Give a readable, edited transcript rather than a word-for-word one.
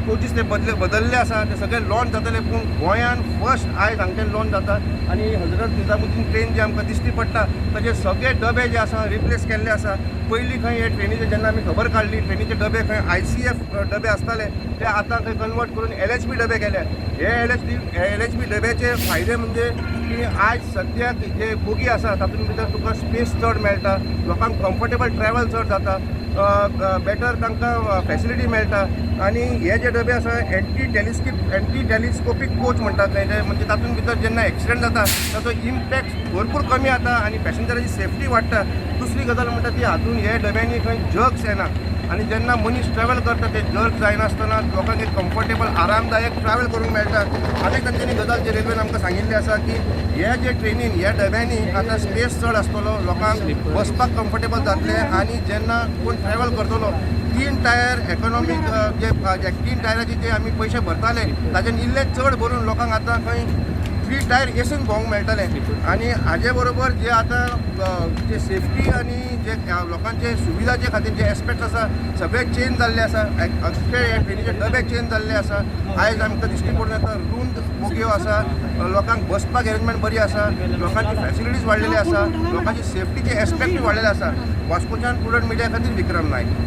Coaches ते बदलले आसा, ते सगळे लॉन्च जातले. पूण गोंयान फर्स्ट आयज हांगच्यान लॉन्च जाता आनी हजरत निजामुद्दीन ट्रेन जी आमकां दिश्टी पडटा ताचे सगळे डबे जे आसा रिप्लेस केल्ले आसा. पयलीं खंय हे ट्रेनीचे जेन्ना आमी खबर काडली, ट्रेनीचे डबे खंय ICF डबे आसताले ते आतां खंय कन्वर्ट करून LHB डबे केले. हे LHB डब्याचे फायदे म्हणजे की आयज सद्याक जे बोगी आसा तातूंत भितर तुका स्पेस चड मेळटा, लोकांक कम्फर्टेबल ट्रॅवल चड जाता, बेटर तांकां फॅसिलिटी मेळटा. आनी हे जे डबे आसा एंटी टेलिस्कोपीक कोच म्हणटात ते, म्हणजे तातूंत भितर जेन्ना एक्सिडंट जाता ताचो इम्पॅक्ट भरपूर कमी जाता आनी पॅसेंजराची सेफ्टी वाडटा. दुसरी गजाल म्हणटा ती हातून हे डब्यांनी खंय जर्क्स येना आनी जेन्ना मनीस ट्रॅवल करता ते जर्क जायनासतना लोकांक एक कम्फर्टेबल आरामदायक ट्रॅवल करूंक मेळटा. आनी तांच्यांनी गजाल जे रेल्वेन आमकां सांगिल्ली आसा की हे जे ट्रेनीन ह्या डब्यांनी आतां स्पेस चड आसतलो, लोकांक बसपाक कम्फर्टेबल जातलें आनी जेन्ना कोण ट्रॅवल करतलो 3 टायर इकॉनॉमीक जे 3 टायराचे जे आमी पयशे भरताले ताजेन इल्ले चड भरून लोकांक आतां खंय 3 टायर एसीन भोंवंक मेळटलें. आनी हाजे बरोबर जे आतां जे सेफ्टी आनी जे लोकांचे सुविधाचे खातीर जे एस्पेक्ट आसा सगळे चेंज जाल्ले आसा. अख्खे हे ट्रेनीचे डबे चेंज जाल्ले आसा. आयज आमकां दिश्टी पडून येता रूंद बोगयो आसा, लोकांक बसपाक एरेंजमेंट बरी आसा, लोकांची फॅसिलिटीज वाडलेली आसा, लोकांची सेफ्टीचे एस्पेक्टूय वाडलेले आसा. वास्कोच्यान प्रुडंट मिडिया खातीर विक्रम नायक.